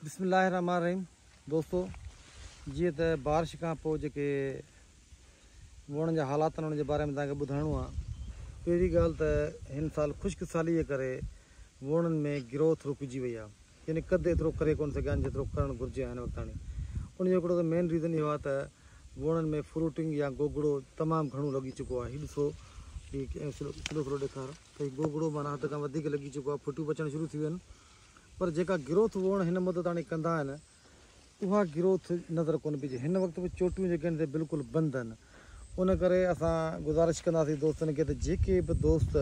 بسم الله الرحمٰن الرحيم دوستو جيئن ته بارش کان پوء جيڪي ووڻن جا حالات آهن ان جي باري ۾ توهان کي ٻڌائڻو آهي پهرين ڳالهه ته هن سال خشڪ سالي جي ڪري ووڻن ۾ گروٿ رڪجي وئي آهي يعني قد ايترو ڪري ڪونه سگهيا آهن جيترو ڪرڻ گهرجي ها هن وقت تاڻي ان جو هڪڙو ته مين ريزن اهو آهي ته ووڻن ۾ فروٽنگ يا گوگڙو تمام گهڻو لڳي چڪو آهي هي ڏسو هي سلو سلو ڏيکار ته هي گوگڙو معنيٰ حد کان وڌيڪ لڳي چڪو آهي ڦٽيون به اچڻ شروع ٿي ويون آهن پر جيڪا گروٿ ووڻ هن مدت تاڻي ڪندا آهن اها گروٿ نظر ڪونه پئي اچي. هن وقت به چوٽيون جيڪي آهن سي بلڪل بند آهن. ان ڪري اسان گذارش ڪنداسين دوستن کي ته جيڪي به دوست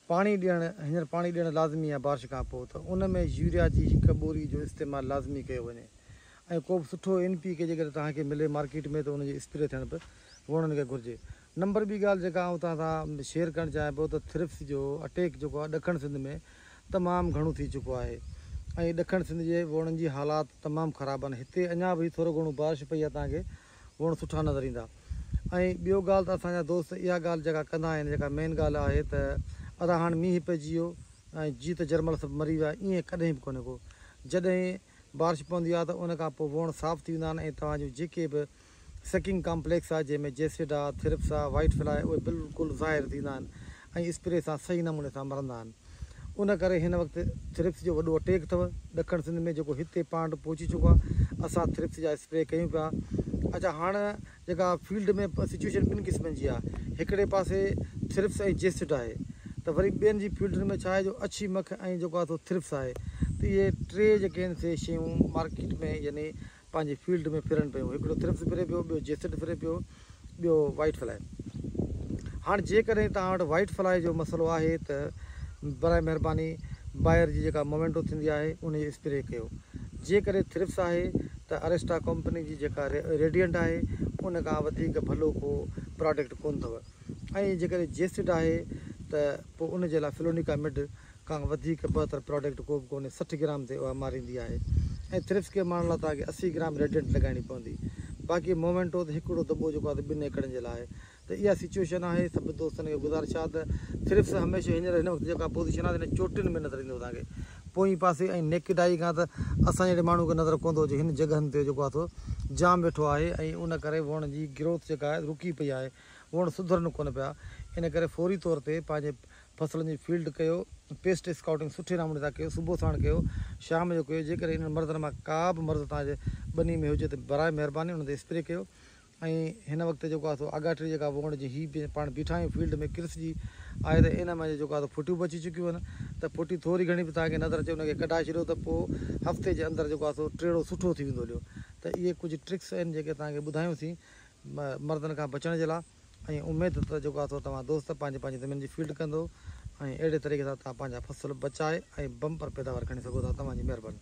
پاڻي ڏيڻ هينئر پاڻي ڏيڻ لازمي آهي بارش کان پوء ته ان ۾ يوريا جي هڪ ٻوري جو استعمال لازمي ڪيو وڃي ۽ ڪو به سٺو اين پي ڪي جيڪڏهن توهان کي ملي مارڪيٽ ۾ ته ان جي اسپري ٿيڻ به ووڻن کي گهرجي. نمبر ٻي ڳالهه جيڪا آئون توهان سان شيئر ڪرڻ چاهيان پيو ته ٿرپس جو اٽيڪ جيڪو آهي ڏکڻ سنڌ ۾ تمام گهڻو ٿي چڪو آهي ۽ ڏکڻ سنڌ جي ووڻن جي حالات تمام خراب آهن هتي اڃا به ٿورو گهڻو بارش پئي آهي توهان کي ووڻ سٺا نظر ايندا ۽ ٻيو ڳالهه ته اسان جا دوست اها ڳالهه جيڪا ڪندا آهن جيڪا مين ڳالهه آهي ته ادا هاڻ مينهن پئجي ويو ۽ جيت جرمل سڀ مري ويا ائين ڪڏهن به ڪونهي ڪو جڏهن بارش پوندي آهي ته ان کان پوء ووڻ صاف ٿي ويندا آهن ۽ توهان جون جيڪي به سڪنگ ڪامپليڪس آهي جنهن ۾ جيسڊ آهي، ٿرپس آهي، وائيٽ فلائي اهي بلڪل ظاهر ٿيندا آهن ۽ اسپري سان صحيح نموني سان مرندا آهن ان ڪري هن وقت ٿرپس جو وڏو اٽيڪ اٿو ڏکڻ سنڌ ۾ جيڪو هتي پاڻ وٽ پهچي چڪو آهي اسان ٿرپس جا اسپري ڪيون پيا اڇا هاڻ جيڪا فيلڊ ۾ سچويشن ٻن قسمن جي آهي هڪڙي پاسي ٿرپس ۽ جيسڊ آهي ته وري ٻين جي فيلڊن ۾ ڇا آهي جو اڇي مک ۽ جيڪو آهي سو ٿرپس آهي ته اهي ٽي جيڪي آهن سي شيون مارڪيٽ ۾ يعني پنهنجي فيلڊ ۾ ڦرن پيون هڪڙو ٿرپس ڦري پيو ٻيو جيسڊ ڦري پيو ٻيو وائيٽ فلائي هاڻ جيڪڏهن توهان وٽ وائيٽ فلائي جو مسئلو آهي ته برائي مهرباني بائر جي جيڪا مومينٽو ٿيندي آهي ان جو اسپري ڪيو جيڪڏهن ٿرپس آهي ته اريسٽا ڪمپني جي جيڪا ريڊينٽ آهي ان کان وڌيڪ ڀلو ڪو پراڊڪٽ ڪونه اٿو ۽ جيڪڏهن جيسڊ آهي ته پوء ان جي لاء فلونيڪا مڊ کان وڌيڪ بهتر پراڊڪٽ ڪو به ڪونهي 60 گرام تي اها ماريندي آهي ۽ ٿرپس کي مارڻ لاء توهان کي 80 گرام ريڊينٽ لڳائڻي پوندي باقي مووينٽو ته هڪڙو دٻو جيڪو آهي ٻن ايڪڙن جي لاء آهي ته اها سچوئيشن آهي سڀ دوستن کي گذارش آهي ته ٿرپس هميشه هينئر هن وقت جيڪا پوزيشن آهي هن چوٽين ۾ نظر ايندو توهان کي پوئين پاسي ۽ نيڪڊ آئي کان ته اسان جهڙي ماڻهو کي نظر ڪونه ٿو اچي هن جڳهن تي جيڪو آهي سو جام ويٺو آهي ۽ ان ڪري ووڻ جي گروٿ جيڪا آهي رڪي پئي آهي ووڻ سڌرن ڪونه پيا ان ڪري فوري طور تي پنهنجي فصلن جي فيلڊ ڪيو، پيسٽ اسڪائوٽنگ سٺي نموني سان ڪيو، صبح ساڻ ڪيو، شام جو ڪيو، جيڪڏهن انهن مرضن مان ڪا به مرض توهان جي ٻني ۾ هجي ته براء مهرباني انهن تي اسپري ڪيو ۽ هن وقت جيڪو آهي سو آڳاٽي جيڪا ووڻ جي هي به پاڻ بيٺا آهيون فيلڊ ۾ ڪرس جي آهي ته ان مان جيڪو آهي سو ڦٽيون به اچي چڪيون آهن ته ڦٽي ٿوري گهڻي به توهان کي نظر اچي ان کي ڪڍائي ڇڏيو ته پوء هفتي جي اندر جيڪو آهي سو ٽيڙو سٺو ٿي ويندو هليو ته اهي ڪجهه ٽرڪس آهن جيڪي توهان کي ٻڌايونسين مرضن کان بچڻ جي لاء. ۽ اميد ته جيڪو آهي سو توهان دوست پنهنجي پنهنجي زمين جي فيلڊ ڪندو ۽ اهڙي طريقي سان توهان پنهنجا فصل بچائي ۽ بمپر پيداوار کڻي سگهو ٿا توهان جي مهرباني.